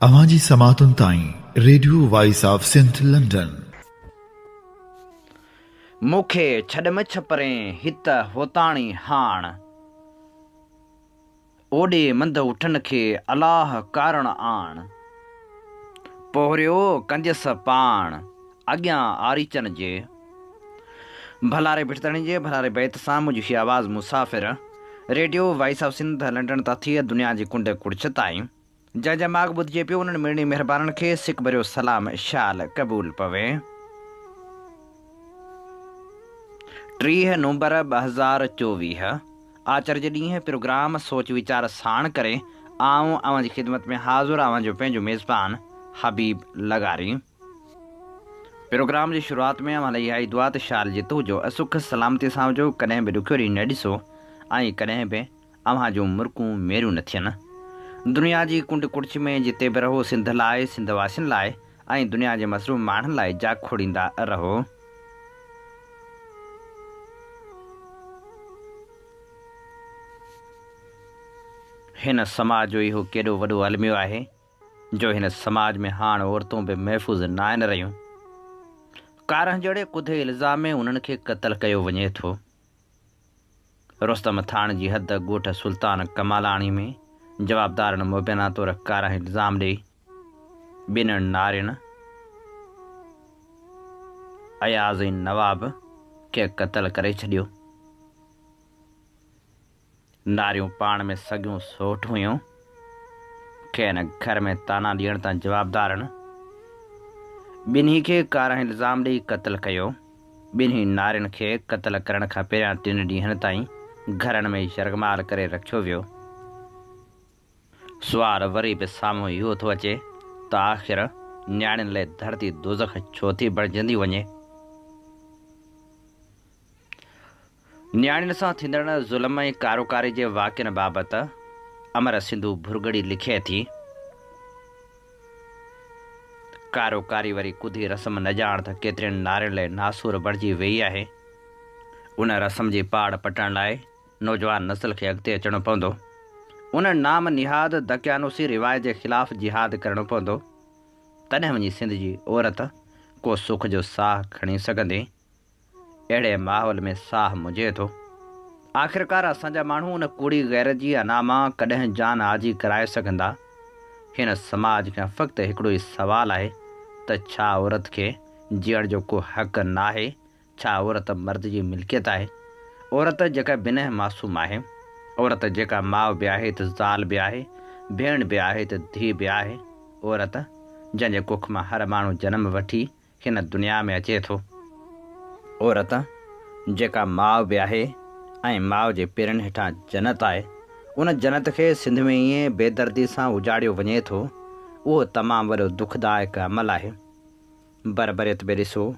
اوهان جي سماعتن تائين radio voice of Sindh London. مون کي ڇڏ م ڇپرين، هت هوتاڻي هاڻ. اوڏي منڌ اٺن کي، الله ڪارڻ آڻ. پورهيو ڪنديس پاڻ، اڳيان آريچن جي. ڀلاري ڀٽتڻي جي ڀلاري بيت سان منهنجي هي آواز مسافر، radio voice of Sindh London تان ٿي دنيا جي ڪنڊ ڪڙڇ تائين. جنهن جا ماڳ ٻڌجي پيو انهن مڙني مهربانن کي سڪ ڀريو سلام شال قبول پوي. 30 نومبر 2024 آچر جي ڏينهن پروگرام سوچ ويچار ساڻ ڪري آئون اوهان جي خدمت ۾ حاضر اوهان جو پنهنجو ميزبان حبيب لغاري. پروگرام جي شروعات ۾ اوهان لاء اها ئي دعا ته شال جت هجو سک سلامتي سان هجو ڪڏهن به ڏکيو ڏينهن نه ڏسو ۽ ڪڏهن به اوهان جون مرڪون ميريون نه ٿين. دنيا جي ڪنڊ ڪڙڇ ۾ جتي به رهو سنڌ لاء، سنڌ واسين لاء ۽ دنيا جي مظلوم ماڻهن لاء جاکوڙيندا رهو. هن سماج جو اهو ڪيڏو وڏو الميو آهي جو هن سماج ۾ هاڻ عورتون به محفوظ ناهن رهيون. ڪارنهن جهڙي ڪڌي الزام ۾ انهن کي قتل ڪيو وڃي ٿو. رستم ٿاڻي جي حد ڳوٺ سلطان ڪمالاڻي ۾ جوابدارن مبينا طور ڪارنهن الزام ڏئي ٻن نارين اياز ۽ نواب کي قتل ڪري ڇڏيو. ناريون پاڻ ۾ سڳيون سوٽ هيون. کين گهر ۾ طعنا ڏيڻ تان جوابدارن ٻنهي کي ڪارنهن الزام ڏئي قتل ڪيو. ٻنهي نارين کي قتل ڪرڻ کان پهريان ٽن ڏينهن تائين گهرن ۾ يرغمال ڪري رکيو ويو. سوال وري به سامهون اهو ٿو اچي ته آخر نياڻين لاء ڌرتي دوزخ ڇو ٿي بڻجندي وڃي؟ نياڻين سان ٿيندڙ ظلم ۽ ڪاروڪاري جي واقعن بابت امر سنڌو ڀرڳڙي لکي ٿي. ڪاروڪاري وري ڪڌي رسم نه ڄاڻ ته ڪيترين نارين لاء ناسور بڻجي ويئي آهي. ان رسم جي پاڙ پٽڻ لاء نوجوان نسل کي اڳتي اچڻو پوندو. ان نام نهاد دقيانوسي روايت جي خلاف جهاد ڪرڻو پوندو. تڏهن وڃي سنڌ جي عورت ڪو سک جو ساهه کڻي سگهندي. اهڙي ماحول ۾ ساهه منجهي ٿو. آخرڪار اسان جا ماڻهو ان ڪوڙي غيرت جي انا مان ڪڏهن جان آجي ڪرائي سگهندا؟ هن سماج کان فقط هڪڙو ئي سوال آهي ته ڇا عورت کي جيئڻ جو ڪو حق ناهي؟ ڇا عورت مرد جي ملڪيت آهي؟ عورت جيڪا بنهه معصوم آهي. عورت جيڪا ماء به آهي ته زال به آهي، ڀيڻ به آهي ته ڌيء به آهي. عورت جنهن جي ڪک مان هر ماڻهو جنم وٺي هن دنيا ۾ اچي ٿو. عورت، جيڪا ماء به آهي ۽ ماء جي پيرن هيٺان جنت آهي، ان جنت کي سنڌ ۾ ائين بيدردي سان اجاڙيو وڃي ٿو، اهو تمام وڏو دکدائڪ عمل آهي. بربريت به ڏسو،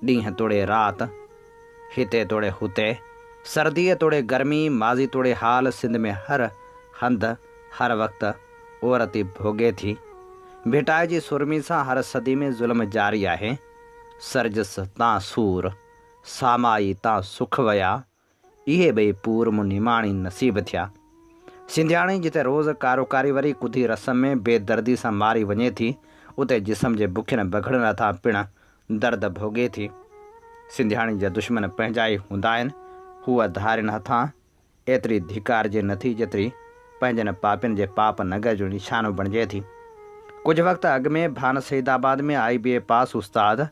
ڏينهن توڙي رات، هتي توڙي هتي، سرديء توڙي گرمي، ماضي توڙي حال سنڌ ۾ هر هنڌ، هر وقت عورت ئي ڀوڳي ٿي. ڀٽائي جي سورمي سان هر صدي ۾ ظلم جاري آهي. سرجس تان سور، سامائي تان سک ويا، اهي ٻئي پور مون نماڻي نصيب ٿيا. سنڌياڻي جتي روز ڪاروڪاري وري ڪڌي رسم ۾ بي دردي سان ماري وڃي ٿي، اتي جسم جي بکين بگهڙن هٿان پڻ درد ڀوڳي ٿي. سنڌياڻي جا دشمن پنهنجا ئي هوندا آهن، هوء ڌارين هٿان ايتري ڌڪارجي نه ٿي جيتري پنهنجن پاپين جي پاپ ننگر جو نشانو بڻجي ٿي. ڪجهه وقت اڳ ۾ ڀان سيد آباد ۾ آء بي اي پاس استاد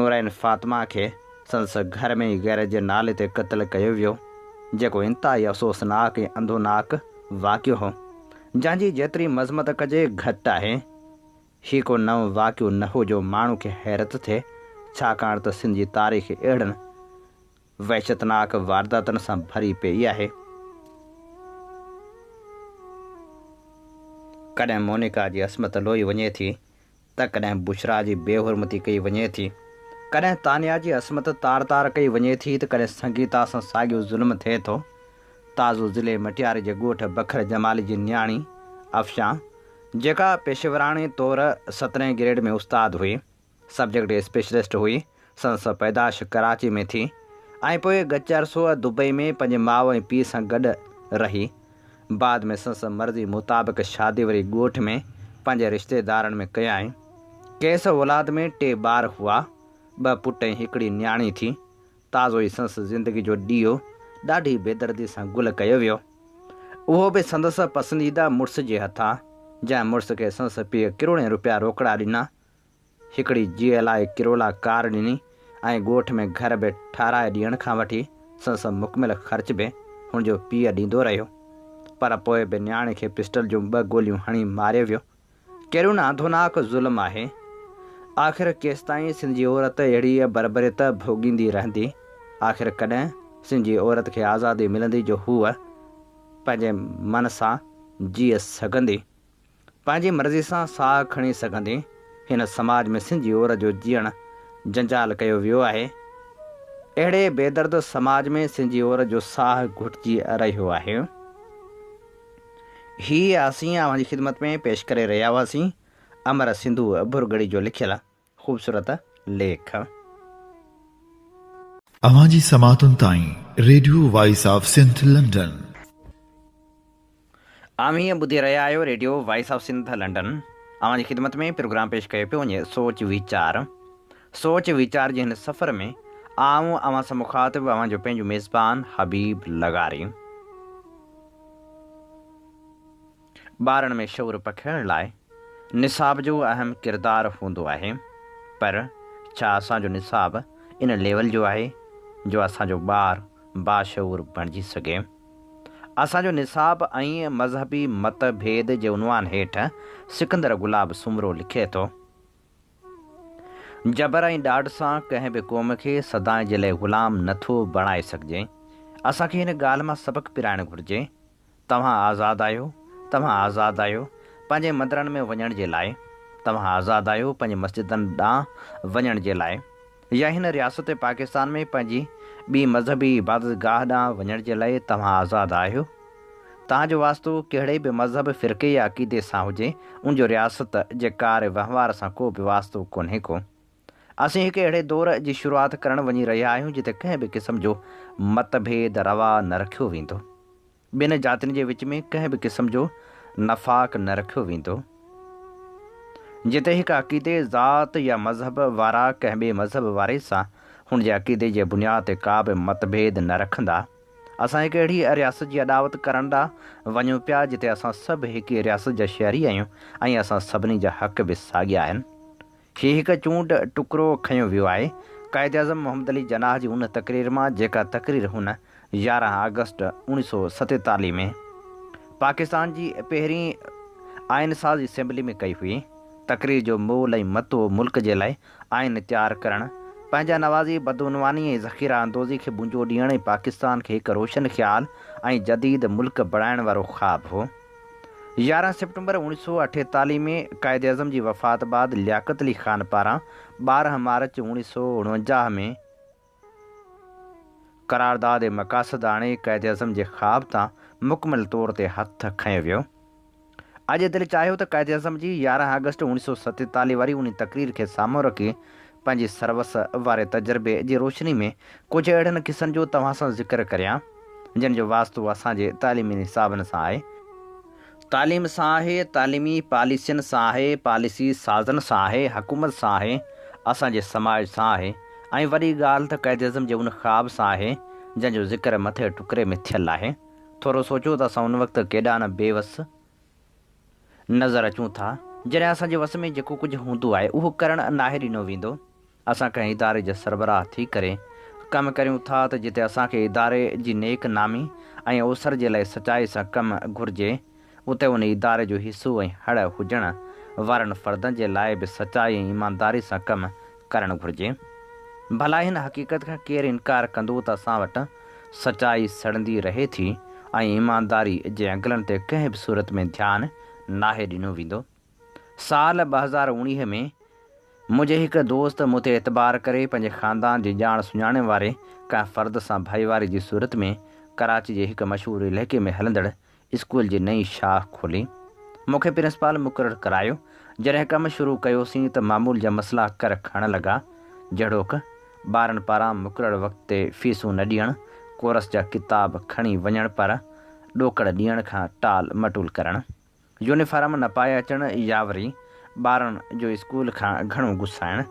نورين فاطمه کي سندس گهر ۾ ئي غيرت جي نالي تي قتل ڪيو ويو جيڪو انتهائي افسوسناڪ ۽ اندوهناڪ واقعو هو جنهن جي جيتري مذمت ڪجي گهٽ آهي. هي ڪو نئون واقعو نه هو جو ماڻهو کي حيرت ٿئي ڇاڪاڻ ته سنڌ جي تاريخ اهڙن وحشتناڪ وارداتن سان ڀري پيئي آهي. ڪڏهن مونيڪا جي عصمت لوئي وڃي ٿي ته ڪڏهن بشريٰ جي بي حرمتي ڪئي وڃي ٿي. ڪڏهن تانيا جي عصمت تار تار ڪئي وڃي ٿي ته ڪڏهن سنگيتا سان ساڳيو ظلم ٿئي ٿو. تازو ضلعي مٽياري جي ڳوٺ بکر جمالي جي نياڻي افشان جيڪا پيشيوراڻي طور سترهين گريڊ ۾ استاد هئي، سبجيڪٽ اسپيشلسٽ هئي. سندس پيدائش ڪراچي ۾ ٿي ۽ پوء ڳچ عرصو دبئي ۾ پنهنجي ماء ۽ پيء سان گڏ رهي. بعد ۾ سندس مرضي مطابق شادي وري ڳوٺ ۾ پنهنجي رشتيدارن ۾ ڪيائين. کيس اولاد ۾ ٽي ٻار هئا، ٻه پٽ ۽ هڪڙي نياڻي ٿي. تازو ئي سندس زندگي جو ڏيئو ڏاڍي بيدردي سان گل ڪيو ويو. اهو به سندس پسنديده مڙس جي هٿان، جنهن مڙس کي سندس پيء ڪروڙين روپيا روڪڙا ڏنا، هڪڙي جي ايل I Corolla ڪار ڏني ۽ ڳوٺ ۾ گهر به ٺهرائي ڏيڻ کان وٺي سندس مڪمل خرچ به هن جو پيء ڏيندو رهيو. پر پوء به نياڻي کي پسٽل جون ٻه گوليون هڻي ماريو ويو. ڪهڙو نه انڌوناڪ ظلم آهي. آخر ڪيستائين سنڌ جي عورت اهڙي بربريت ڀوڳيندي رهندي؟ آخر ڪڏهن سنڌ جي عورت کي آزادي ملندي جو هوء پنهنجي من سان جيء سگهندي؟ پنهنجي مرضي سان ساهه کڻي سگهندي؟ هن سماج ۾ سنڌ جي عورت جو جيئڻ جنجال ڪيو ويو آهي. اهڙي بيدرد سماج ۾ سنڌ جي عورت جو ساهه گهٽجي رهيو آهي. هي اسين اوهان جي خدمت ۾ پيش ڪري رهيا هئاسين امر سنڌو ڀرڳڙي جو لکيل خوبصورت ليک. اوهان جي سماعتن تائين radio voice of Sindh London. اوهين ٻڌي رهيا آهيو radio voice of Sindh London. اوهان جي خدمت ۾ پروگرام پيش ڪيو پيو وڃي سوچ ويچار. سوچ ويچار جي هن سفر ۾ آئون اوهان سان مخاطب اوهان جو پنهنجو ميزبان حبيب لغاري. ٻارن ۾ شعور پکيڙڻ لاء نصاب جو اهم ڪردار هوندو آهي پر ڇا اسان جو نصاب ان ليول جو آهي جو اسان جو ٻار باشعور بڻجي سگهي؟ اسان جو نصاب ۽ مذهبي مت ڀيد جي عنوان هيٺ سڪندر گلاب سومرو لکي ٿو. جبر ۽ ڏاڍ سان ڪنهن به قوم کي سدائين جي لاء غلام نه ٿو بڻائي سگهجي. اسان کي هن ڳالهه مان سبق پرائڻ گهرجي. توهان آزاد آهيو، توهان آزاد آهيو پنهنجي مندرن ۾ وڃڻ جي لاء، توهان آزاد آهيو پنهنجي مسجدن ڏانهن وڃڻ جي لاء يا هن رياست پاڪستان ۾ پنهنجي ٻي مذهبي عبادتگاهه ڏانهن وڃڻ جي لاء توهان آزاد آهيو. توهان جو واسطو ڪهڙي به مذهب، فرقي يا عقيدي سان هجي، ان جو رياست جي ڪار وهنوار سان ڪو به واسطو ڪونهي ڪو. اسين هڪ اهڙي دور جي شروعات ڪرڻ وڃي رهيا آهيون جتي ڪنهن به قسم جو مت ڀيد روا نه رکيو ويندو. ٻن جاتين جي وچ ۾ ڪنهن به قسم جو نفاق نه رکيو ويندو. جتي هڪ عقيدي، ذات يا مذهب وارا ڪنهن ٻئي مذهب واري سان هن جي عقيدي جي بنياد تي ڪا به مت ڀيد نه رکندا. اسان هڪ اهڙي رياست جي اڏاوت ڪرڻ ڏانهن وڃون پيا جتي اسان سڀ هڪ ئي رياست جا شهري آهيون ۽ اسان سڀني جا حق به ساڳيا آهن. هي هڪ چونڊ ٽڪرو کنيو ويو آهي قائداعظم محمد علي جناح جي ان تقرير مان جيڪا تقرير هن 11 آگسٽ 1947 ۾ پاڪستان جي پهرين آئين ساز اسيمبلي ۾ ڪئي هئي. تقرير جو مول ۽ متو ملڪ جي لاء آئين تيار ڪرڻ، پنهنجا نوازي، بدعنواني ۽ ذخيره اندوزي کي ٻنجو ڏيڻ ۽ پاڪستان کي هڪ روشن خيال ۽ جديد ملڪ بڻائڻ وارو خواب هو. 11 سيپٽمبر 1948 ۾ قائداعظم جي وفات بعد لياقت علي خان پاران 12 مارچ 1949 ۾ قرارداد مقاصد آڻي قائداعظم جي خواب تان مڪمل طور تي هٿ کنيو ويو. اڄ دل چاهيو ته قائداعظم جي 11 آگسٽ 1947 واري انهي تقرير کي سامهون رکي پنهنجي سروس واري تجربي جي روشني ۾ ڪجهه اهڙن قصن جو توهان سان ذڪر ڪريان جن جو واسطو اسان جي تعليمي نصابن سان آهي، تعليم سان آهي، تعليمي پاليسين سان آهي، پاليسي سازن سان آهي، حڪومت سان آهي، اسان جي سماج سان آهي ۽ وڏي ڳالهه ته قائداعظم جي ان خواب سان آهي جنهن جو ذڪر مٿي ٽڪري ۾ ٿيل آهي. ٿورو سوچو ته اسان ان وقت ڪيڏا نه بي وس نظر اچون ٿا جڏهن اسان جي وس ۾ جيڪو ڪجهه هوندو آهي اهو ڪرڻ ناهي ڏنو ويندو. اسان ڪنهن اداري جا سربراهه ٿي ڪري ڪم ڪريون ٿا ته جتي اسان کي اداري جي نيڪ نامي ۽ اوسر جي لاء سچائي سان ڪم گهرجي اتي ان اداري جو حصو ۽ هڙ هجڻ وارن فردن جي لاء به سچائي ۽ ايمانداري سان ڪم ڪرڻ گهرجي. ڀلا هن حقيقت کان ڪير انڪار ڪندو ته اسان وٽ سچائي سڙندي رهي ٿي ۽ ايمانداري جي انگلن تي ڪنهن به صورت ۾ ڌيان ناهي ڏنو ويندو. سال 2019 ۾ منهنجي هڪ دوست مون تي اعتبار ڪري پنهنجي خاندان جي ڄاڻ سڃاڻ واري ڪنهن فرد سان ڀائيواري جي صورت ۾ ڪراچي جي هڪ مشهور علائقي ۾ هلندڙ اسڪول جي نئين شاخ کولي مون کي پرنسپال مقرر ڪرايو. جڏهن ڪم شروع ڪيوسين ته معمول جا مسئلا ڪر کڻڻ لڳا جهڙوڪ، ٻارن پاران مقرر وقت تي فيسون نه ڏيڻ، ڪورس جا ڪتاب کڻي وڃڻ پر ڏوڪڙ ڏيڻ کان ٽال مٽول ڪرڻ. يونيفارم نه پائي اچڻ يا وري ٻارن جو اسڪول کان گهڻو گسائڻ.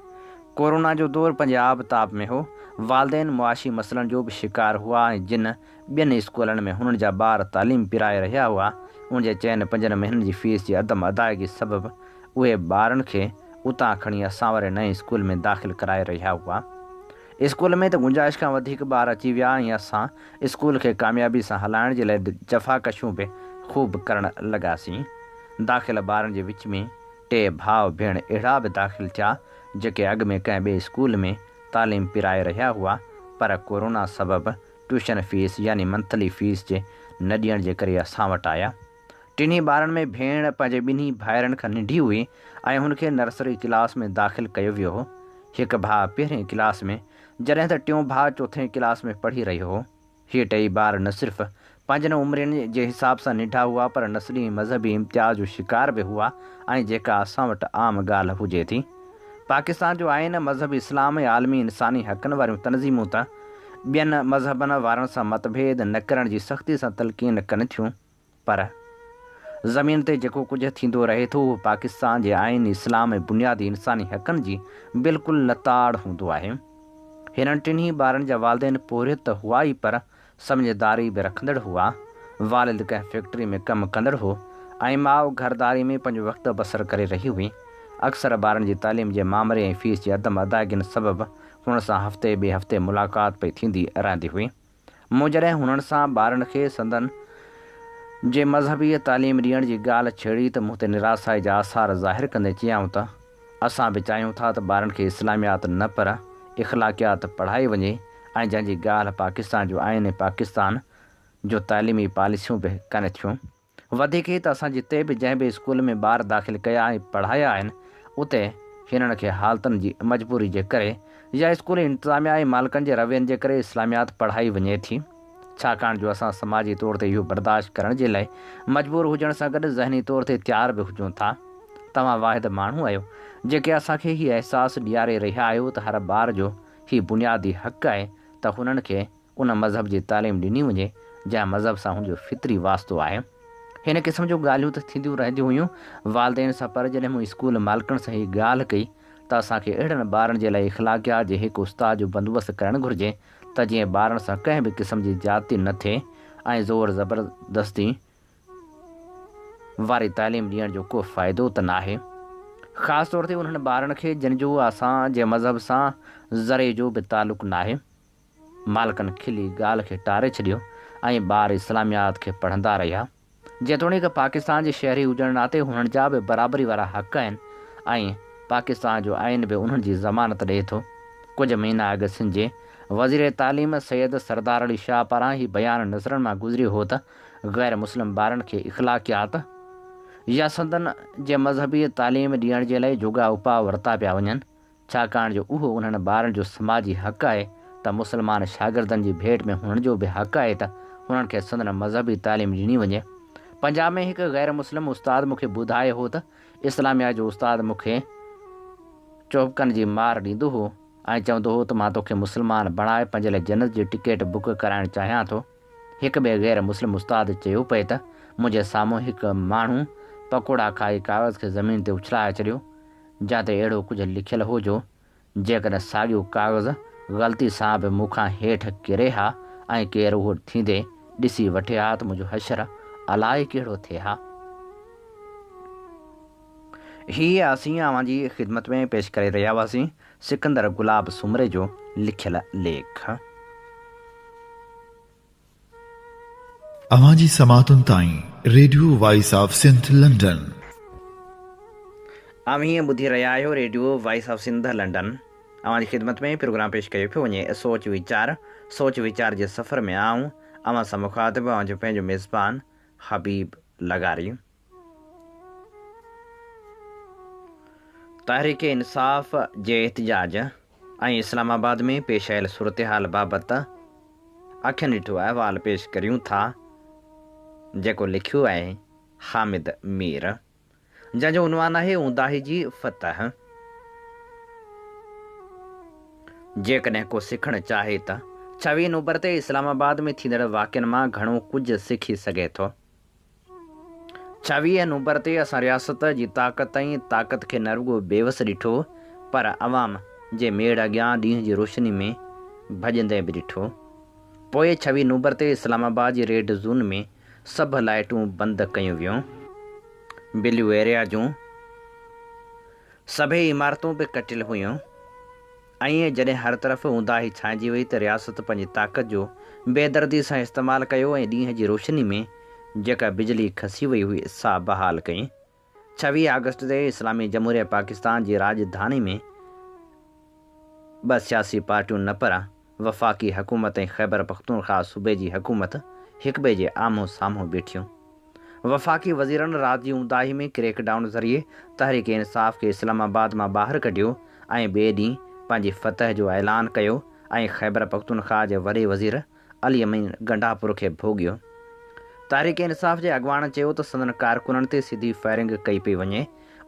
ڪورونا جو دور پنهنجي آب تاب ۾ هو. والدين معاشي مسئلن جو به شڪار هئا ۽ جن ٻين اسڪولن ۾ هنن جا ٻار تعليم پرائي رهيا هئا، ان جي چئن پنجن مهينن جي فيس جي عدم ادائگي سبب اهي ٻارن کي اتان کڻي اسان واري نئين اسڪول ۾ داخل ڪرائي رهيا هئا. اسڪول ۾ ته گنجائش کان وڌيڪ ٻار اچي ويا ۽ اسان اسڪول کي ڪاميابي سان هلائڻ جي لاء جفاڪشون به خوب ڪرڻ لڳاسين. داخل ٻارن جي وچ ۾ ٽي ڀاء ڀيڻ اهڙا به داخل ٿيا جيڪي اڳ ۾ ڪنهن ٻئي اسڪول ۾ تعليم پرائي رهيا هئا پر ڪورونا سبب ٽيوشن فيس يعني منٿلي فيس جي نه ڏيڻ جي ڪري اسان وٽ آيا. ٽنهي ٻارن ۾ ڀيڻ پنهنجي ٻنهي ڀائرن کان ننڍي هئي ۽ هن کي نرسري ڪلاس ۾ داخل ڪيو ويو هو. هڪ ڀاء پهرين ڪلاس ۾ جڏهن ته ٽيون ڀاء چوٿين ڪلاس ۾ پڙهي رهيو هو. هي ٽئي ٻار نه صرف پنهنجن عمرين جي حساب سان ننڍا هئا پر نسلي ۽ مذهبي امتياز جو شڪار به هئا ۽ جيڪا اسان وٽ عام ڳالهه هجي ٿي. پاڪستان جو آئين، مذهب اسلام ۽ عالمي انساني حقن واريون تنظيمون ته ٻين مذهبن وارن سان متڀيد نه ڪرڻ جي سختي سان تلقين ڪن ٿيون. پر زمين تي جيڪو ڪجهه ٿيندو رهي ٿو اهو پاڪستان جي آئين، اسلام ۽ بنيادي انساني حقن جي بلڪل لتاڙ هوندو آهي. هنن ٽنهي ٻارن جا والدين پورهيت ته هئا ئي پر سمجهداري به رکندڙ هئا. والد ڪنهن فيڪٽري ۾ ڪم ڪندڙ هو ۽ ماء گهرداري ۾ پنهنجو وقت بسر ڪري رهي هئي. اڪثر ٻارن جي تعليم جي مامري ۽ فيس جي عدم ادائگين سبب هن سان هفتي ٻئي هفتي ملاقات پئي ٿيندي رهندي هئي. مون جڏهن هنن سان ٻارن کي سندن جي مذهبي تعليم ڏيڻ جي ڳالهه ڇيڙي ته مون تي نراسائي جا آثار ظاهر ڪندي چيائون ته اسان به چاهيون ٿا ته ٻارن کي اسلاميات نه پر اخلاقيات پڙهائي وڃي ۽ جنهن جي ڳالهه پاڪستان جو آئين ۽ پاڪستان جو تعليمي پاليسيون به ڪن ٿيون. وڌيڪ هي ته اسان جتي به جنهن به اسڪول ۾ ٻار داخل ڪيا ۽ پڙهايا آهن اتي هنن کي حالتن جي مجبوري جي ڪري يا اسڪولي انتظاميا ۽ مالڪن جي روين جي ڪري اسلاميات پڙهائي وڃي ٿي ڇاڪاڻ جو اسان سماجي طور تي اهو برداشت ڪرڻ جي لاء مجبور هجڻ سان گڏ ذهني طور تي تيار به هجون ٿا. توهان واحد ماڻهو آهيو جيڪي اسان کي هي احساس ڏياري رهيا آهيو ته هر ٻار جو هي بنيادي حق آهي ته هنن کي ان مذهب جي تعليم ڏني وڃي، جنهن مذهب سان هن جو فطري واسطو آهي. هن قسم جون ڳالهيون ته ٿينديون رهنديون هيون والدين سان پر جڏهن مون اسڪول مالڪن سان هي ڳالهه ڪئي ته اسان کي اهڙن ٻارن جي لاء اخلاقيات جي هڪ استاد جو بندوبست ڪرڻ گهرجي ته جيئن ٻارن سان ڪنهن به قسم جي زيادتي نه ٿئي ۽ زور زبردستي واري تعليم ڏيڻ جو ڪو فائدو ته ناهي. خاص طور تي انهن ٻارن کي جن جو اسان جي مذهب سان ذري جو به تعلق ناهي. مالڪن کلي ڳالهه کي ٽاري ڇڏيو ۽ ٻار اسلاميات کي پڙهندا رهيا. جيتوڻيڪ پاڪستان جي شهري هجڻ ناتي هنن جا به برابري وارا حق آهن ۽ پاڪستان جو آئين به انهن جي ضمانت ڏئي ٿو. ڪجهه مهينا اڳ سنڌ جي وزير تعليم سيد سردار علي شاهه پاران هي بيان نظرن مان گذريو هو ته غير مسلم ٻارن کي اخلاقيات يا سندن جي مذهبي تعليم ڏيڻ جي لاء جوڳا اپاء ورتا پيا وڃن ڇاڪاڻ جو اهو انهن ٻارن جو سماجي حق آهي ته مسلمان شاگردن جي ڀيٽ ۾ هنن جو به حق آهي ته هنن کي سندن مذهبي تعليم ڏني وڃي. پنجاب ۾ هڪ غير مسلم استاد مون کي ٻڌايو هو ته اسلاميات جو استاد مون کي چوبڪن جي مار ڏيندو هو ۽ چوندو هو ته مان توکي مسلمان بڻائي پنهنجي لاء جنت جي ٽڪيٽ بڪ ڪرائڻ چاهيان ٿو. هڪ ٻئي غير مسلم استاد چيو پئي ته منهنجي سامهون هڪ ماڻهو پڪوڙا کائي ڪاغذ کي زمين تي اڇلائي ڇڏيو جنهن تي اهڙو ڪجهه لکيل هو جو جيڪڏهن ساڳيو ڪاغذ غلطي سان به مون کان هيٺ ڪري ها ۽ ڪير اهو ٿيندي ڏسي وٺي ها ته منهنجو حشر الائي ڪهڙو ٿئي ها. هي اسين اوهان جي خدمت ۾ پيش ڪري رهيا هئاسين سڪندر گلاب سومري جو لکيل ليک. اوهان جي سماعتن تائين radio voice of Sindh London. اوهين ٻڌي رهيا آهيو radio voice of Sindh London. اوهان جي خدمت ۾ پروگرام پيش ڪيو پيو وڃي سوچ ويچار. سوچ ويچار جي سفر ۾ آئون اوهان سان مخاطب اوهان جو پنهنجو ميزبان حبيب لغاري. تحريڪ انصاف جي احتجاج ۽ اسلام آباد ۾ پيش آيل صورتحال بابت اکين ڏٺو احوال پيش ڪريون ٿا جيڪو لکيو آهي حامد مير جنهن جو عنوان آهي اونداهي جي فتح. جيڪڏهن ڪو سکڻ چاهي ته ڇويهه نومبر تي اسلام آباد ۾ ٿيندڙ واقعن مان گهڻو ڪجهه سکي سگهي ٿو. 26 نومبر تي اسان رياست جي طاقت ۽ طاقت کي نه رڳو بيوس ڏٺو پر عوام جي ميڙ اڳيان ڏينهن جي روشني ۾ ڀڄندي به ڏٺو. پوء 26 نومبر تي اسلام آباد جي ريڊ زون ۾ سڀ لائيٽون بند ڪيون ويون. بليو ايريا جون سڀئي عمارتون به ڪٽيل هيون. ائين جڏهن هر طرف اونداهي ڇانئجي وئي ته رياست پنهنجي طاقت جو بيدردي سان استعمال ڪيو ۽ ڏينهن جي روشني ۾ جيڪا بجلي کسي وئي هئي سا بحال ڪئي. 26 آگسٽ تي اسلامي جمهوريه پاڪستان جي راڄڌاني ۾ ٻه سياسي پارٽيون نه پر وفاقي حڪومت ۽ خيبر پختونخواهه صوبي جي حڪومت هڪٻئي جي آمهون سامهون بيٺيون. وفاقي وزيرن رات جي اونداهي ۾ ڪريڪ ڊائون ذريعي تحريڪ انصاف کي اسلام آباد مان ٻاهر ڪڍيو ۽ ٻئي ڏينهن پنهنجي فتح جو اعلان ڪيو ۽ خيبر پختونخواهه جي وڏي وزير علي امين گنڊاپور کي ڀوڳيو. تحريڪ انصاف جي اڳواڻن چيو ته سندن ڪارڪنن تي سڌي فائرنگ ڪئي پئي وڃي،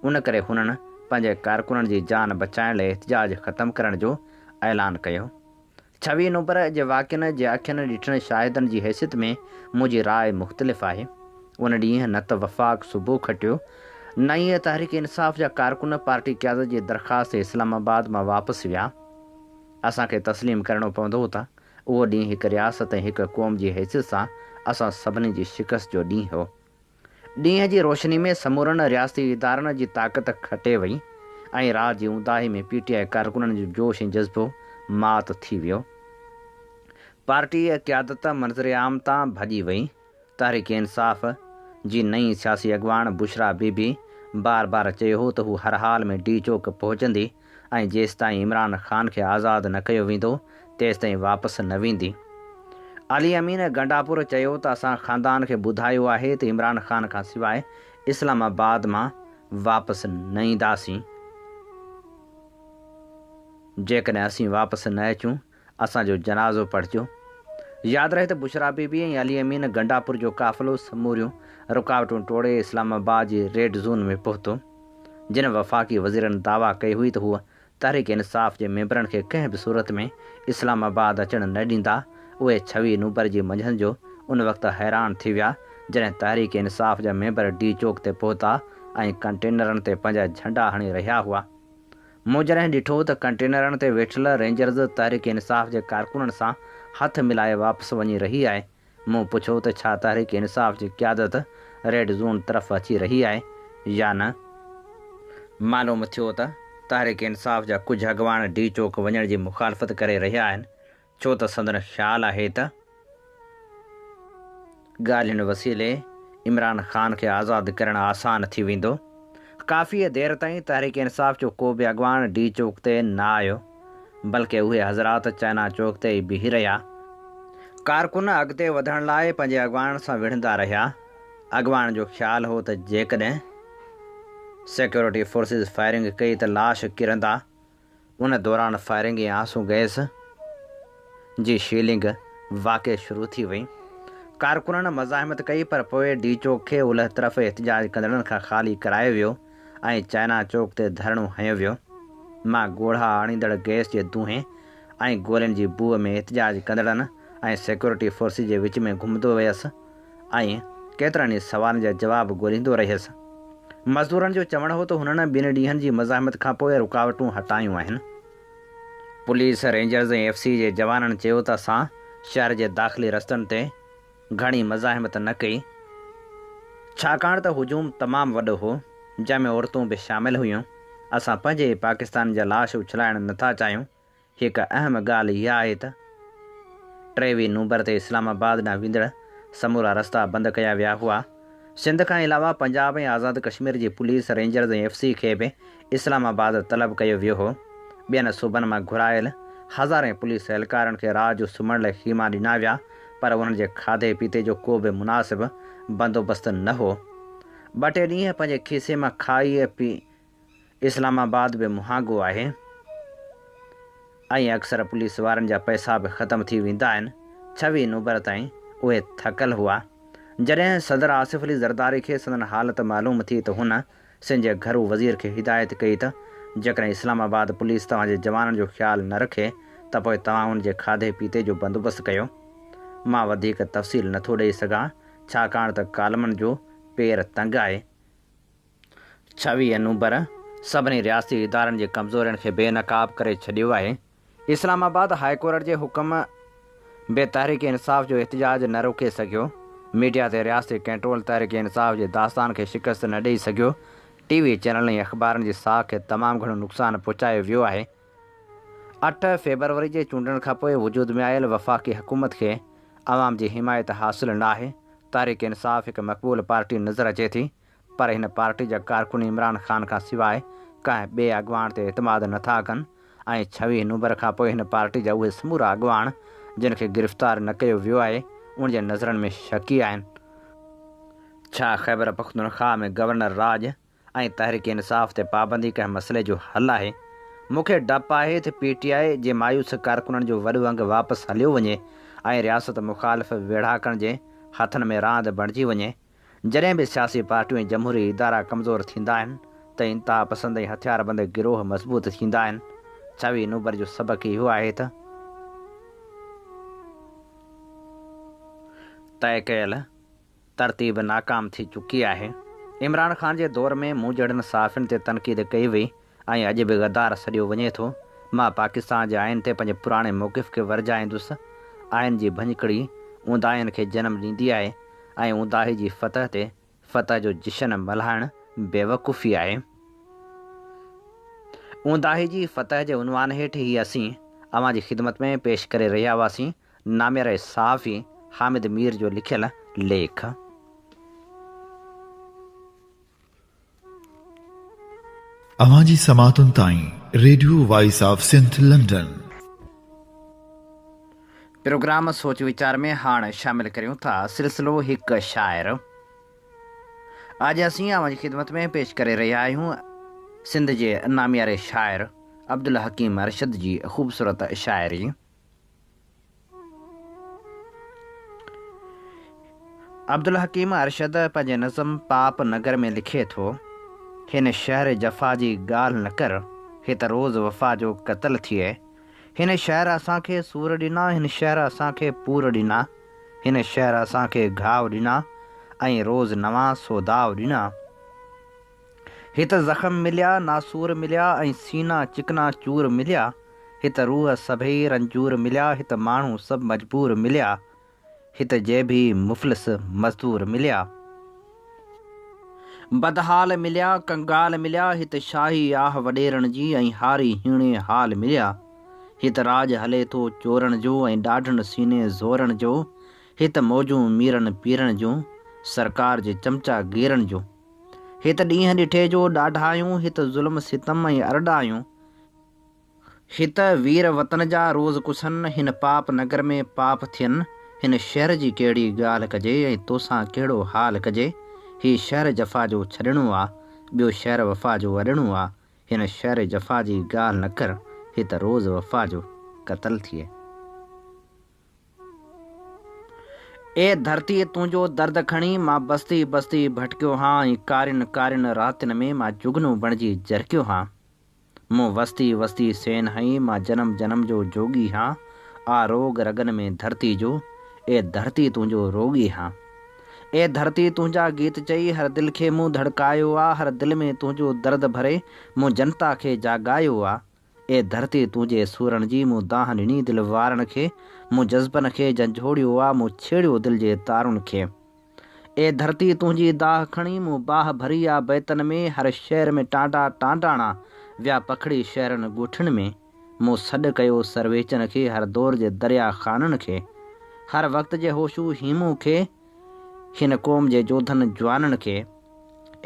ان ڪري هنن پنهنجي ڪارڪنن جي جان بچائڻ لاء احتجاج ختم ڪرڻ جو اعلان ڪيو. 26 نومبر جي واقعن جي اکين ڏٺن شاهدن جي حيثيت ۾ منهنجي راء مختلف آهي. ان ڏينهن نه ته وفاق صوبو کٽيو، نه ئي تحريڪ انصاف جا ڪارڪن پارٽي قيادت جي درخواست تي اسلام آباد مان واپس ويا. اسان کي تسليم ڪرڻو پوندو ته اهو ڏينهن هڪ رياست ۽ هڪ قوم جي حيثيت سان اسان سڀني جي شڪست جو ڏينهن هو. ڏينهن جي روشني ۾ سمورن رياستي ادارن جي طاقت کٽي وئي ۽ رات جي اونداهي ۾ پي ٽي آء ڪارڪنن جو جوش ۽ جذبو مات ٿي ويو. پارٽي قيادت منظر عام تان ڀڄي وئي. تحريڪ انصاف جي نئين سياسي اڳواڻ بشريٰ بي بي بار بار چيو هو ته هو هر حال ۾ ڊي چوڪ پهچندي ۽ جيستائين عمران خان کي آزاد نه ڪيو ويندو تيستائين واپس نه ويندي. علي امين گنڊاپور چيو ته اسان خاندان کي ٻڌايو آهي ته عمران خان کان سواء اسلام آباد مان واپس نه اينداسين، جيڪڏهن اسين واپس نه اچون اسان جو جنازو پڙهجو. ياد رهي ته بشريٰ بي بي ۽ علي امين گنڊاپور جو قافلو سموريون رڪاوٽون ٽوڙي اسلام آباد جي ريڊ زون ۾ پهتو. جن وفاقي وزيرن دعويٰ ڪئي هئي ته هو تحريڪ انصاف جي ميمبرن کي ڪنهن به صورت ۾ اسلام آباد اچڻ نه ڏيندا، اهي 26 نومبر جي منجهند جو ان وقت حيران ٿي ويا جڏهن تحريڪ انصاف جا ميمبر ڊي چوڪ تي پهتا ۽ ڪنٽينرن تي پنهنجا جهنڊا هڻي رهيا هئا. مون جڏهن ڏٺو ته ڪنٽينرن تي ويٺل رينجرز تحريڪ انصاف جي ڪارڪنن سان هٿ ملائي واپس وڃي رهي آهي، مون پڇيو ته ڇا تحريڪ انصاف جي قيادت ريڊ زون طرف اچي رهي آهي يا نه؟ معلوم ٿيو ته تحريڪ انصاف جا ڪجهه اڳواڻ ڊي چوڪ وڃڻ جي مخالفت ڪري رهيا آهن، ڇو ته سندن خيال آهي ته ڳالهين وسيلي عمران خان کي آزاد ڪرڻ آسان ٿي ويندو. ڪافي دير تائين تحريڪ انصاف جو ڪو به اڳواڻ ڊي چوڪ تي نه آيو، بلڪه اهي حضرات چائنا چوڪ تي ئي بيهي رهيا. ڪارڪن اڳتي وڌڻ لاء پنهنجي اڳواڻن سان وڙهندا رهيا. اڳواڻن جو خيال هو ته جيڪڏهن سيڪيورٽي فورسز فائرنگ ڪئي ته لاش ڪرندا. ان دوران فائرنگ ۽ آنسو گئس جي شيلنگ واقعي شروع ٿي وئي. ڪارڪنن مزاحمت ڪئي پر پوء ڊي چوڪ کي اولهه طرف احتجاج ڪندڙن کان خالي ڪرايو ويو ۽ چائنا چوڪ تي ڌرڻو هنيو ويو. مان ڳوڙها آڻيندڙ گئس جي دونهين ۽ گولين جي بوء ۾ احتجاج ڪندڙن ۽ سيڪيورٽي فورسز جي وچ ۾ گهمندو ويس ۽ ڪيترن ئي سوالن جا جواب ڳوليندو رهيس. مزدورن جو چوڻ هو ته هنن ٻن ڏينهن جي مزاحمت کانپوء رڪاوٽون هٽايون آهن. پوليس، رينجرز ۽ ايف سي جي جوانن چيو ته اسان شهر جي داخلي رستن تي گهڻي مزاحمت نه ڪئي، ڇاڪاڻ ته هجوم تمام وڏو هو، جنهن ۾ عورتون به شامل هيون. اسان پنهنجي ئي پاڪستانين جا لاش اڇلائڻ نٿا چاهيون. هڪ اهم ڳالهه اها آهي ته 23 نومبر تي اسلام آباد ڏانهن ويندڙ سمورا رستا بند ڪيا ويا هئا. سنڌ کان علاوه پنجاب ۽ آزاد ڪشمير جي پوليس، رينجرز ۽ ايف سي کي به اسلام آباد طلب ڪيو ويو هو. ٻين صوبن مان گهرايل هزارين پوليس اهلڪارن کي رات جو سمهڻ لاء خيما ڏنا ويا پر انهن جي کاڌي پيتي جو ڪو به مناسب بندوبست نه هو. ٻه ٽي ڏينهن پنهنجي کيسي مان کائي پي اسلام آباد به مهانگو آهي ۽ اڪثر پوليس وارن جا پئسا به ختم ٿي ويندا آهن، 26 نومبر تائين اهي ٿڪل هئا. جڏهن صدر آصف علي زرداري کي سندن حالت معلوم ٿي ته هن سنڌ جي گهرو وزير کي هدايت ڪئي ته جيڪڏهن اسلام آباد پوليس توهان جي جوانن جو خيال نه رکي ته پوء توهان ان جي کاڌي پيتي جو بندوبست ڪيو. مان وڌيڪ تفصيل نٿو ڏئي سگهان ڇاڪاڻ ته ڪالمن جو پير تنگ آهي. 26 نومبر سڀني رياستي ادارن جي ڪمزورين کي بي نقاب ڪري ڇڏيو آهي. اسلام آباد هاء ڪورٽ جي حڪم به تحريڪ انصاف جو احتجاج نه روڪي سگهيو، ميڊيا تي رياستي ڪنٽرول تحريڪ انصاف جي داستان کي شڪست نه ڏئي سگهيو، ٽي وي چينلن ۽ اخبارن جي ساک کي تمام گهڻو نقصان پهچايو ويو آهي. اٺ فيبروري جي چونڊن کانپوء وجود ۾ آيل وفاقي حڪومت کي عوام جي حمايت حاصل ناهي، تحريڪ انصاف هڪ مقبول پارٽي نظر اچي ٿي، پر هن پارٽي جا ڪارڪن عمران خان کان سواء ڪنهن ٻئي اڳواڻ تي اعتماد نه ٿا ڪن ۽ 26 نومبر کان پوء هن پارٽي جا اهي سمورا اڳواڻ جن کي گرفتار نه ڪيو ويو آهي ان جي نظرن ۾ شڪي آهن. ڇا خيبرپختونخواهه ۾ گورنر راڄ ۽ تحريڪ انصاف تي پابندي ڪنهن مسئلي جو حل آهي؟ مون کي ڊپ آهي ته پي ٽي آء جي مايوس ڪارڪنن جو وڏو انگ واپس هليو وڃي ۽ رياست مخالف ويڙهاڪن جي هٿن ۾ راند بڻجي وڃي. جڏهن به سياسي پارٽيون ۽ جمهوري ادارا ڪمزور ٿيندا آهن ته انتهاپسند ۽ هٿياربند گروهه مضبوط ٿيندا آهن. 26 نومبر جو سبق اهو آهي ته طئي ڪيل ترتيب ناڪام ٿي چڪي آهي. عمران خان جي دور ۾ مون جهڙن صحافين تي تنقيد ڪئي وئي ۽ اڄ به غدار سڏيو وڃي ٿو. مان پاڪستان جي آئين تي پنهنجي پراڻي موقف کي ورجائيندس. آئين جي ڀڃڪڙي اونداهين کي جنم ڏيندي آهي ۽ اونداهي جي فتح تي فتح جو جشن ملهائڻ بيوقوفي آهي. اونداهي جي فتح جي عنوان هيٺ هي اسين اوهان جي خدمت ۾ پيش ڪري رهيا هئاسين نامياري صحافي حامد مير جو لکيل ليک. اوهان جي سماعتن تائين radio voice of Sindh London. Programme سوچ ويچار ۾ هاڻ شامل ڪريون ٿا سلسلو هڪ شاعر. اڄ اسين اوهان جي خدمت ۾ پيش ڪري رهيا آهيون سنڌ جي نامياري شاعر عبدالحڪيم ارشد جي خوبصورت شاعري. عبدالحڪيم ارشد پنهنجي نظم پاپ نگر ۾ لکي ٿو، هن شهر جفا جي ڳالهه نه ڪر، هت روز وفا جو قتل ٿئي. هن شهر اسان کي سور ڏنا، هن شهر اسان کي پور ڏنا، هن شهر اسان کي گهاء ڏنا ۽ روز نوان سوداء ڏنا. هت زخم مليا، ناسور مليا ۽ سينا چڪنا چور مليا، هت روح سڀئي رنجور مليا، هت ماڻهو سڀ مجبور مليا، هت جيبي مفلس مزدور مليا. بدحال مليا، ڪنگال مليا، هت شاهي آهه وڏيرن جي ۽ هاري هيڻي حال مليا. هت راڄ هلي ٿو چورن جو ۽ ڏاڍن سيني زورن جو، هت موجون ميرن پيرن جون، سرڪار جي چمچا گيرن جون. هت ڏينهن ڏٺي جو ڏاڍايون، هت ظلم ستم ۽ ارڏايون. هت وير وطن جا روز ڪسن، هن پاپ نگر ۾ پاپ ٿين. هن شهر جي ڪهڙي ڳالهه ڪجي ۽ توسان ڪهڙو حال ڪجي. هي شهر جفا جو ڇڏڻو آ، ٻيو شهر وفا جو اڏڻو آ. هن شهر جفا جي ڳالهه نه ڪر، هت روز وفا جو قتل ٿئي. اي ڌرتي تنهنجو درد کڻي مان بستي بستي ڀٽڪيو هان ۽ ڪارين ڪارين راتين ۾ مان جگنو بڻجي جرڪيو هان مون وستي وستي سين هنئي مان جنم جنم جو جوڳي هان آ روڳ رڳن ۾ ڌرتي جو اي ڌرتي تنهنجو روڳي هان اي ڌرتي تنهنجا گيت چئي هر دل کي مون ڌڙڪايو آ هر دل ۾ تنهنجو درد ڀري مون جنتا کي جاڳايو آ اي ڌرتي تنهنجي سورن جي مون دانهن ڏني دل وارن کي، مون جذبن کي جنجهوڙيو آ مون ڇيڙيو دل جي تارن کي. اي ڌرتي تنهنجي داهه کڻي مون باهه ڀري آ بيتن ۾ هر شهر ۾ ٽانڊا ٽانڊاڻا ويا پکڙي شهرن ڳوٺن ۾، مون سڏ ڪيو سرويچن کي هر دور جي دريا خانن کي، هر وقت جي هوشو هيمون کي، هن قوم جي جوڌن جوانن کي.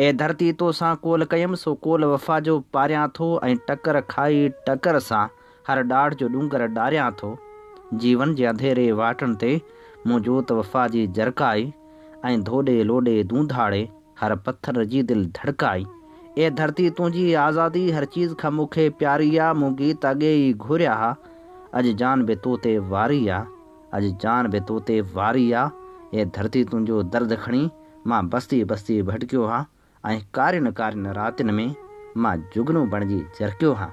اي ڌرتي تو سان قول ڪيم سو قول وفا جو پاريان ٿو ۽ ٽڪر کائي ٽڪر سان هر ڏاڍ جو ڏونگر ڏاريان ٿو. جيون جي انڌيري واٽن تي مون جوت وفا جي جرڪائي ۽ ڌوڏي لوڏي دونڌاڙي هر پٿر جي دل ڌڙڪائي. اي ڌرتي تنهنجي آزادي هر چيز کان مون کي پياري آ مون گيت اڳي ئي گهوريا ها اڄ جان به تو تي واري آ. اڄ جان به تو تي واري آ، اي ڌرتي تنهنجو درد کڻي مان بستي بستي ڀٽڪيو هان ۽ ڪارين ڪارين راتين ۾ مان جگنو بڻجي جرڪيو هان.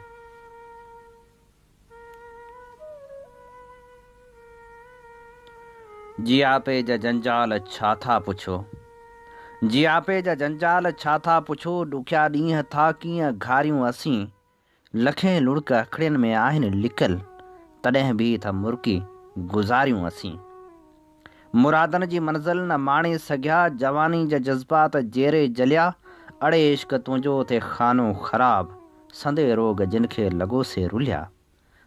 جياپي جا جنجال ڇا ٿا پڇو. جياپي جا جنجال ڇا ٿا پڇو، ڏکيا ڏينهن ٿا ڪيئن گهاريون اسين. لکين لڙڪ اکڙين ۾ آهن لڪل، تڏهن به ٿا مرڪي گذاريون اسين. مرادن جي منزل نه ماڻي سگهيا، جواني جا جذبات جيئري جليا. اڙي عشق تنهنجو ٿئي خانو خراب، سندي روڳ جن کي لڳو سي رليا.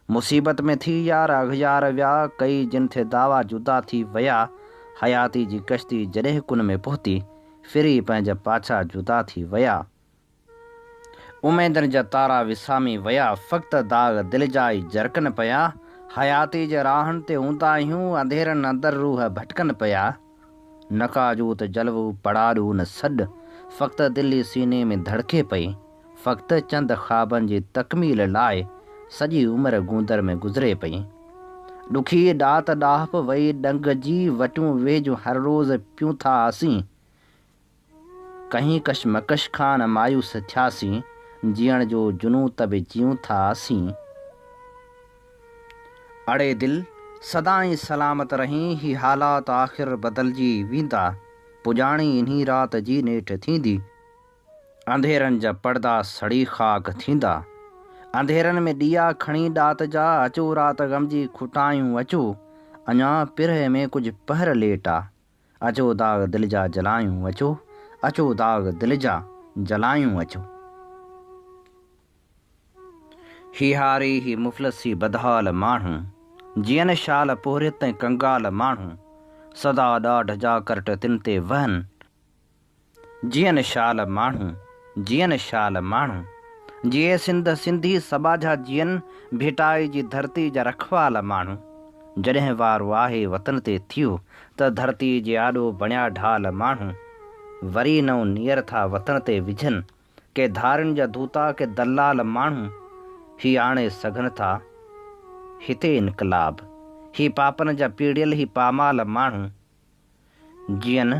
مصيبت ۾ ٿي يار اغيار ويا، ڪئي جن ٿي دعويٰ جدا ٿي ويا. حياتي جي ڪشتي جڏهن ڪن ۾ پهتي، ڦري پنهنجا پاڇا جدا ٿي ويا. اميدن جا تارا وسامي ويا، فقط داغ دل جا ئي جرڪن پيا. حياتي جي راهن تي اونداهيون، انڌيرن اندر روح ڀٽڪن پيا. نه ڪا جوت جلوو پڙاڏو نه سڏ، فقط دل ئي سيني ۾ ڌڙڪي پئي. فقط چند خوابن جي تڪميل لاء، سڄي عمر گوندر ۾ گذري پئي. ڏکي ڏات ڏاهپ وئي ڏنگ جي، وٽيون ويجهون هر روز پيون ٿا اسين. ڪنهن ڪشمڪش کان نه مايوس ٿياسين، جيئڻ جو جنون ته به جيئون ٿا اسين. اڙي دل! سدائين سلامت رهين، هي حالات آخر بدلجي ويندا، پڄاڻي انهي رات جي نيٺ ٿيندي. انڌيرن جا پڙدا سڙي خاڪ ٿيندا. انڌيرن ۾ ڏيئا کڻي ڏات جا، اچو رات غم جي کٽايون اچو، اڃا پرهه ۾ ڪجهه پهر ليٽ آ. اچو داغ دل جا جلايون اچو، اچو داغ دل جا جلايون اچو. هي هاري هي مفلس هي بدحال ماڻهو، جيئن شال پورهيت ۽ ڪنگال ماڻهو، سدا ڏاڍ جا ڪرٽ تن تي وهن، جيئن شال ماڻهو، جيئن شال ماڻهو. جيئي سنڌ سنڌي سٻاجها جيئن ڀٽائي جي ڌرتي جا رکوال ماڻهو. جڏهن وارو آهي وطن تي ٿيو ته ڌرتي جي آڏو بڻيا ڍال ماڻهو. وري نئون نيئر ٿا وطن تي وجهن ڪي ڌارين جا ڌوتا ڪي دلال ماڻهو. هي آڻي سگهن ٿا هتي انقلاب هي پاپن جا پيڙيل هي پامال ماڻهو. جيئن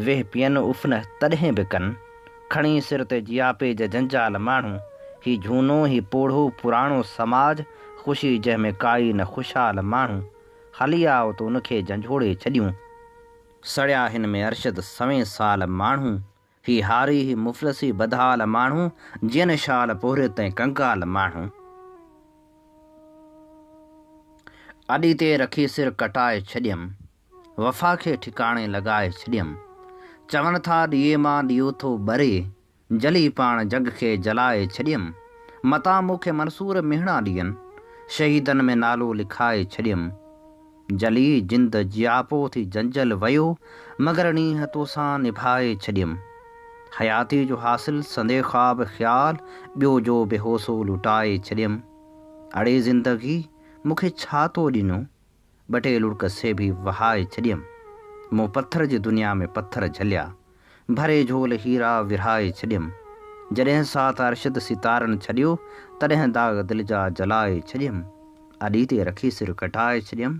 ويهه پين اف نه تڏهن به ڪن، کڻي سر تي جياپي جا جنجال ماڻهو، هي جهونو هي پوڙهو پراڻو سماج، خوشي جنهن ۾ ڪائي نه خوشحال ماڻهو، هلي آء ته ان کي جهنجهوڙي ڇڏيون، سڙيا هن ۾ ارشد سوين سال ماڻهو، هي هاري هي مفلس هي بدحال ماڻهو، جيئن شال پورهيت ۽ ڪنگال ماڻهو. اڏي تي رکي سر ڪٽائي ڇڏيم. وفا کي ٺڪاڻي لڳائي ڇڏيم. چون ٿا ڏيئي مان ڏيئو ٿو ٻري، جلي پاڻ جڳ کي جلائي ڇڏيم. متان مون کي منصور مهڻا ڏين، شهيدن ۾ نالو لکائي ڇڏيم. جلي جند جياپو ٿي جنجل ويو، مگر نينهن توسان نڀائي ڇڏيم. حياتي جو حاصل سندي خواب خيال، ٻيو جو به هو سو لٽائي ڇڏيم. اڙي زندگي مون کي ڇا تو ڏنو؟ ٻه ٽي لڙڪ سي به وهائي ڇڏيم. مون پٿر جي دنيا ۾ پٿر جهليا. ڀري جهول هيرا ورهائي ڇڏيم. جڏهن ساٿ ارشد ستارن ڇڏيو، تڏهن داغ دل جا جلائي ڇڏيم. اڏي تي رکي سر ڪٽائي ڇڏيم،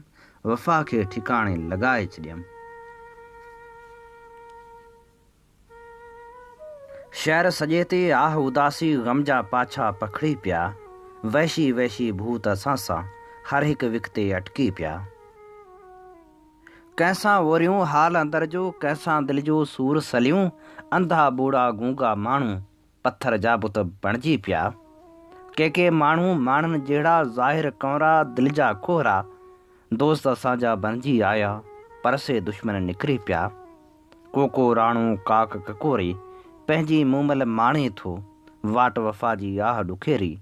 وفا کي ٺڪاڻي لڳائي ڇڏيم. شهر سڄي تي آه اداسي غم جا پاڇا پکڙي پيا، وحشي وحشي ڀوت اسان سان هر هڪ وک تي اٽڪي پيا. ڪنهن سان اوريون حال اندر جو، ڪنهن سان دل جو سور سليون، انڌا ٻوڙا گونگا ماڻهو پٿر جا بت بڻجي پيا. ڪي ڪي ماڻهو ماڻهن جهڙا ظاهر ڪنورا دل جا کوهرا، دوست اسان جا بڻجي آيا پر سي دشمن نڪري پيا. ڪو ڪو راڻو ڪاڪ ڪڪوري، پنهنجي مومل ماڻي ٿو، واٽ وفا جي آهه ڏکيري،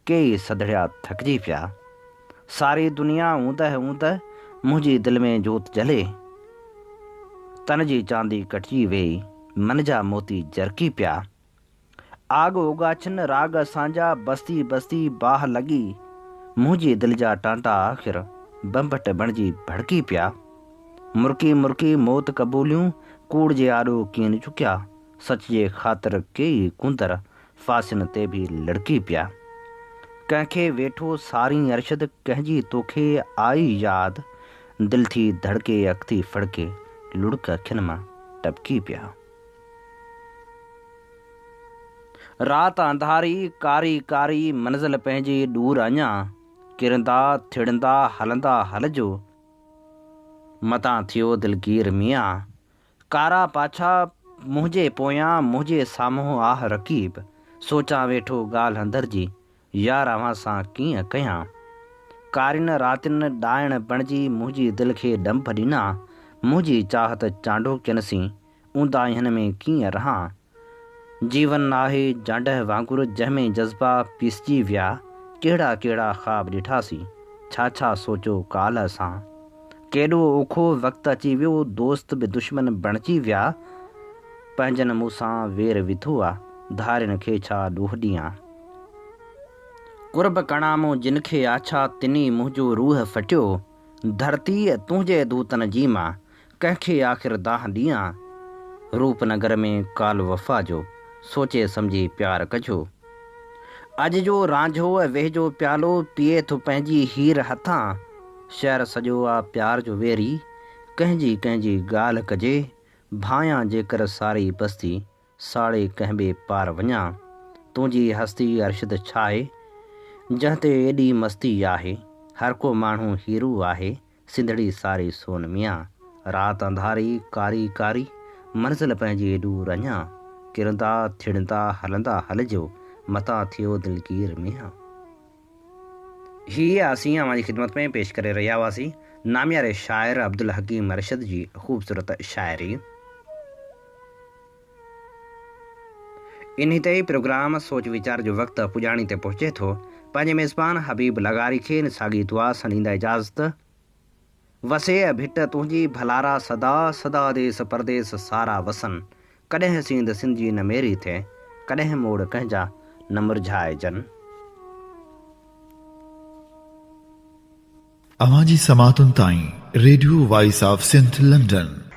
ڪيئي سڌڙيا ٿڪجي پيا. ساري دنيا اوندهه اوندهه، منهنجي دل ۾ جوت جلي. تن جي چاندي ڪٽجي ويئي، من جا موتي جرڪي پيا. آڳ اوڳاڇن راڳ اسان جا، بستي بستي باهه لڳي. منهنجي دل جا ٽانٽا آخر، ڀنڀٽ بڻجي ڀڙڪي پيا. مرڪي مرڪي موت قبوليون، ڪوڙ جي آڏو ڪين جهڪيا. سچ جي خاطر ڪيئي ڪونڌر، ڦاسين تي به لڙڪي پيا. ڪنهن کي ويٺو سارين ارشد، ڪنهن جي توکي آئي ياد. دل ٿي ڌڙڪي اک ٿي ڦڙڪي، لڙڪ اکين مان ٽپڪي پيا. رات انڌاري ڪاري ڪاري منزل پنهنجي ڏور اڃا، ڪرندا ٿڙندا هلندا هلجو، متان ٿيو دلگير ميان، ڪارا پاڇا منهنجي پويان منهنجي سامهون آهه رقيب، سوچان ويٺو ڳالهه اندر جي، يار اوهان سان ڪيئن ڪيان. ڪارين راتين ڏائڻ بڻجي منهنجي دل کي ڏنڀ ڏنا، منهنجي چاهت چانڊوڪين سين اونداهين ۾ ڪيئن رهان. جيون آهي جانڊهه وانگر جنهن ۾ جذبا پيسجي ويا، ڪهڙا ڪهڙا خواب ڏٺاسين، ڇا ڇا سوچيو ڪالهه اسان. ڪيڏو اوکو وقت اچي ويو، دوست به دشمن بڻجي ويا، پنهنجن مون سان وير وڌو آ، ڌارين کي ڇا ڏوهه ڏيان. قرب ڪڻا مون جن کي آڇا، تني منهنجو روح ڦٽيو، ڌرتيء تنهنجي دوتن جي مان، ڪنهن کي آخر دانهن ڏيان؟ روپ نگر ۾ ڪال وفا جو، سوچي سمجهي پيار ڪجو. اڄ جو رانجهو ۽ ويهه جو پيالو، پيئي ٿو پنهنجي هير هٿان. شهر سڄو آ پيار جو ويري، ڪنهن جي ڪنهن جي ڳالهه ڪجي. ڀانيان جيڪر ساري بستي، ساڙي ڪنهن ٻئي پار وڃان. تنهنجي هستي ارشد ڇاهي، جنهن تي ايڏي مستي آهي. هر ڪو ماڻهو هيرو آهي، سنڌڙي ساري سون ميان. رات انڌاري ڪاري ڪاري، منزل پنهنجي ڏور اڃان. ڪرندا ٿڙندا هلندا هلجو، متان ٿيو دلگير ميان. هي اسين اوهان جي خدمت ۾ پيش ڪري رهيا هئاسين نامياري شاعر عبدالحڪيم ارشد جي خوبصورت شاعري. انهي تي ئي پروگرام سوچ ويچار جو وقت پڄاڻي تي پهچي ٿو. پنهنجي ميزبان حبيب لغاري کي ان ساڳي دعا سان ڏيندا اجازت. وسيع ڀٽ تنهنجي ڀلارا سدا سدا ديس پرديس سارا وسن. ڪڏهن سينڌ سنڌجي نه ميري ٿئي، ڪڏهن موڙ ڪنهن جا نه مرجهائجن. اوهان جي سماعتن تائين radio voice of Sindh London.